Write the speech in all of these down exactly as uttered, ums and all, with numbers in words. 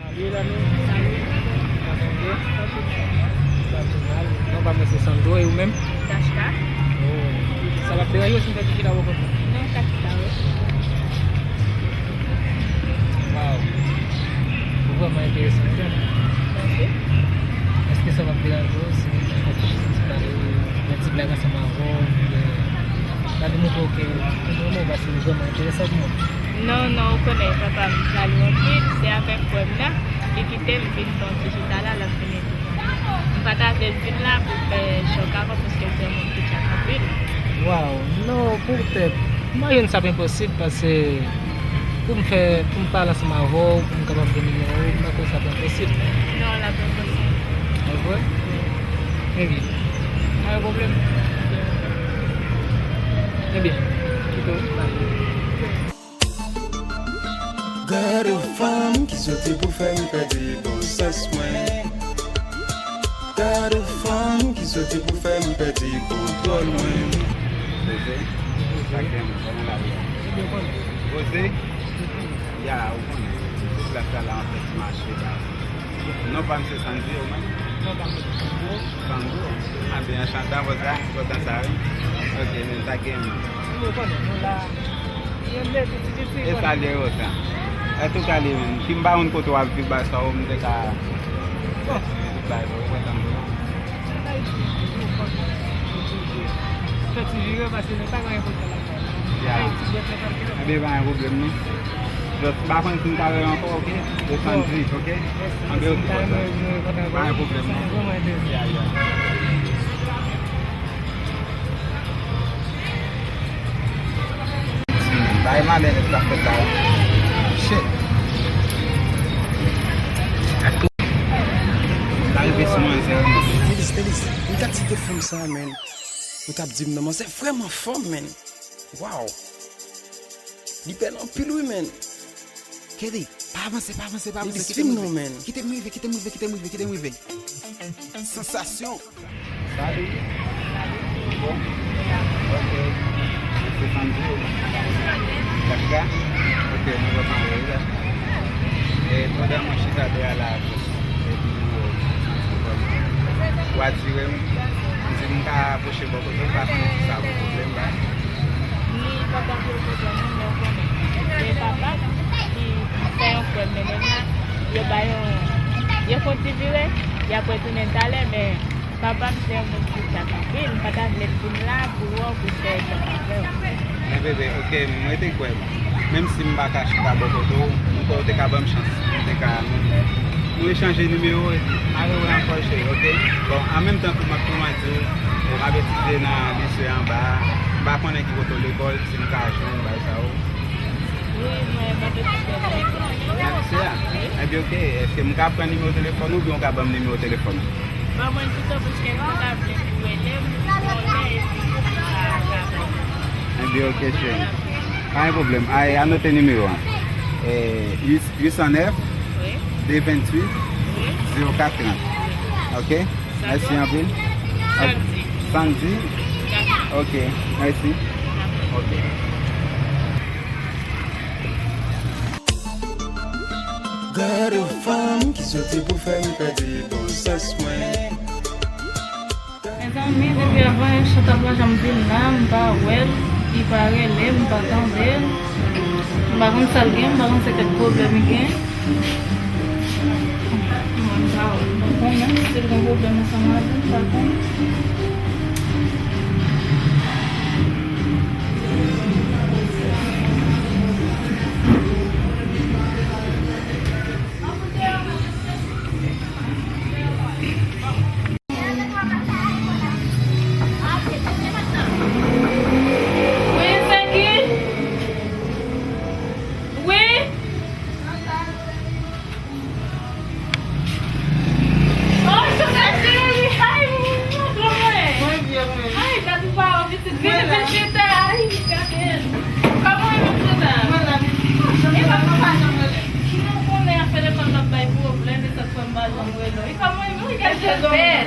Salut, Lalo. Salut. Kòman w ye? Sa pi mal. Non pa mwen se Sandro, e ou menm? Tachka. Oh. Sa p ap deranje w si m fè ti chita bò kote w? Non, m ka chita, wi. Waw. Ou vrèman enteresan, wi. Mèsi. Èske sa p ap deranje w si m fè ti, ti pale, yon ti blag ansanm avè w, oubyen m ap montre w ke m renmen w paske ou vrèman enteresan pou mwen? Non, non, ou konnen papa m, m salye w anpil, se avèk frè m nan, li kite m vin fè yon ti chita la, l ap vin ede m. M pa ta vle vin la pou fè chòk avè w, paske l se yon moun ki tchak anpil. Waw, non, poutèt, m imajine sa p enposib, paske pou m fè, pou m pale ansanm avè w, pou m kapab gen nimewo w, m pa kwè sa p enposib. Non, l ap enposib. Se vre? Wi. Ebyen, pa gen pwoblèm. Ebyen, kite w pale. Gade yon fanm ki soti pou fè m pèdi bon sans mwen. Gade yon fanm ki soti pou fè m pèdi kontwòl mwen. Poze, sa k gen, kòman la ye? Poze, ya, ou konnen, se plas la, la, an fèt mache, la. Non pa m se Sandy, ou menm? Non pa m se Sandro. Sandro? A, byen, anchante, an fòs la, kontan sa, wi. Ok, men sa gen. Ou konnen, nou la. Yo vle di ti piti. E sa li ye, Rosa. Antouka, li menm, si m pa konn kote w ap viv, ba sa w, m te ka. Bon. Ba sa w, ou kontan, Sandro? Fè ti vire paske nou pa gen anyen pou fè lakay la. Ya. Ay, ti bèt la pa fè. Enben, pa gen pwoblèm, non. Just, m pa konn si m ka wè w ankò, ok? Yo santi, ok? Enben, ok, pa gen pwoblèm, non. Ya, ya. Bay malè nèg k ap fèt la. Shit. Sa rive sou manzè, wi. Melis, Melis, m ta di de fanm sa, men. Ou t ap di m non, manzè vrèman fò, men. Waw. Li bèl anpil, wi, men. Kelly, pa avanse, pa avanse, pa avanse. Melis, kite m rive non, men. Kite m rive, kite m rive, kite m rive, kite m rive. Sansasyon. Salut. Bon. Ok. Se Sandy. Tachka. Ok, nou va pale, wi, Tachka. E pandan mwen chita dèyè la, epi ou santi kòm ou atire m, m di m ka apwoche bò kote w, pa konnen si sa gon pwoblèm, ba. Li pa ta vle pwoblèm, non, men ou konnen. Se papa m ki fè yon frè m mennen m la. Yo ba yon, yo fè yon ti vire, y ap retounen talè, men papa m se yon moun ki tchak anpil. M pa ta vle vin la pou wè w, pou fè chòk avè w. Men bebe, ok, m rete kwè. Menm si m pa ka chita bò kote w, m kwè w te ka ban m chans. M te ka, nou, nou echanje nimewo, epi ale wè ankò, cheri, ok? Bon, an menm tan tou, m ap tou mande w, m ap etidye nan lise anba a. M pa konnen ki kote w lekòl, si m ka jwenn, bagay sa yo. Wi, mwen, mwen te kite nan lise a. Nan lise a? Wi. Ebyen, ok. Èske m ka pran nimewo telefòn ou oubyen w ka ban m nimewo telefòn ou? Ban mwen l pito, paske m pa ta vle pou rele m, pou konnen, epi pou sa travay. Ebyen, ok, cheri. Pa gen pwoblèm. Ay, anote nimewo a. Eh, uit san nèf, wi, de venntuit, wi, zewo kat trant. Ok? Mèsi anpil. Sandy. Sandy? Ok, mèsi. Ok. Gade yon fanm ki soti pou fè m pèdi bon sans mwen. Mezanmi, depi avan Chantap pa janm vin la, m pa wè l, li pa rele m, m pa tande l. M pa konn sa l gen, m pa konn se kèk pwoblèm li gen. Mwen, m pa wè, m pa konnen si l gen pwoblèm ansanm avè m, m pa konnen. Wi, se ki? Wi? Oh, Chantap cheri, ay, mwen, mwen. Ay, gad ou pa wè pitit, vin, vin, vin, ay, gade l. Kòman w ye menm, Chantap? Mwen la, pitit. E pa, pa janm rele. Ki nou konnen afè lekòl l ap bay pwoblèm, e sa k fè m pa janm rele w. E kòman w ye menm, gade l bèl.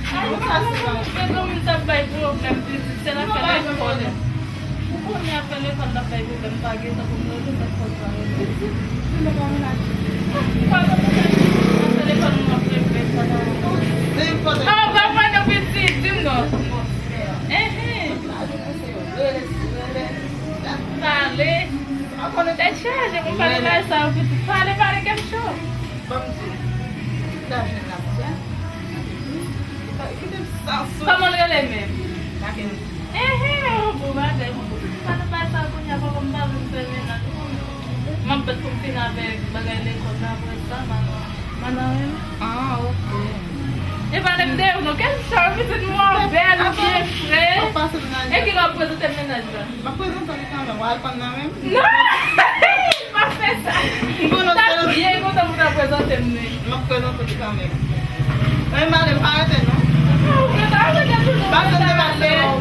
Ay, ou pa konprann, se domi sa bay pwoblèm, pitit, se l afè lekòl. Ou konnen afè lekòl la bay pwoblèm, pa gen tan pou m rele, sa k fè w pa rele. Pitit, vin nan pa menaj. Telefòn mwen ap regle, sa nan. Mama, pa pran non pitit, di m non. Enhen. Pale. Tèt chaje, mwen pale bay sa yo pitit. Pale, pale, kè m cho. Kòman l rele menm? Enhen, yon bon bagay. Mwen konn pa nan bay sa kounye a, papa m pa vle m fè mennaj. M ap bat pou m fin avèk bagay lekòl la, apre sa, m a, m a nan renmen. Ah, ok. E pa lè m deyò, non, kèl chan, pitit mwen bèl, ou byen fre. E ki lè w ap prezante m mennaj la? M ap prezante w li kanmenm, w al konn nan menm. Non! Pa fè sa. M konnen w byen kontan pou ta prezante m li. M ap prezante w li kanmenm. Men m ale, m pa rete non. Ou gentan rete toujou. Pase m te pase w.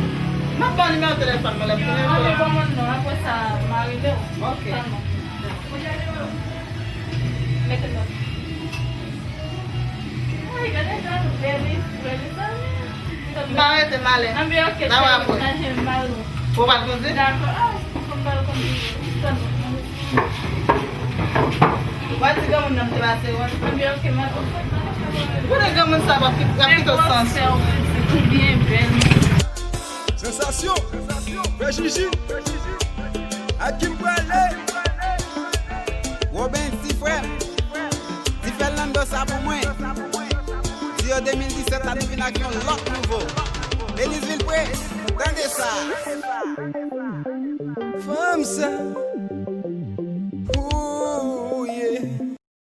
M ap ba w nimewo telefòn mwen lè m tounen. Ann, ban mwen non, apre sa, m a rele w. Ok. Sèlman. Mete nòt. Ay, gade jan nou bèl, li fre, mezanmi. M pa rete, m ale. Anben, ok, cheri, m pa janm mal non. Ou pa t konnen? Dakò. Ah, m pa konn. Tann. Ou pa di granmoun nan m te pase wè. Anben, ok, m a. Kote granmoun sa ap kit-, ap kite w sans ou? Ou byen bèl. Sansasyon, frè Jiji, ak ki m prale? Woben, ti frè m, di Fernando sa pou mwen. Di yo de mil disèt la nou vin ak yon lòt nouvo. Elis Vilpré, tande sa. Fanm sa.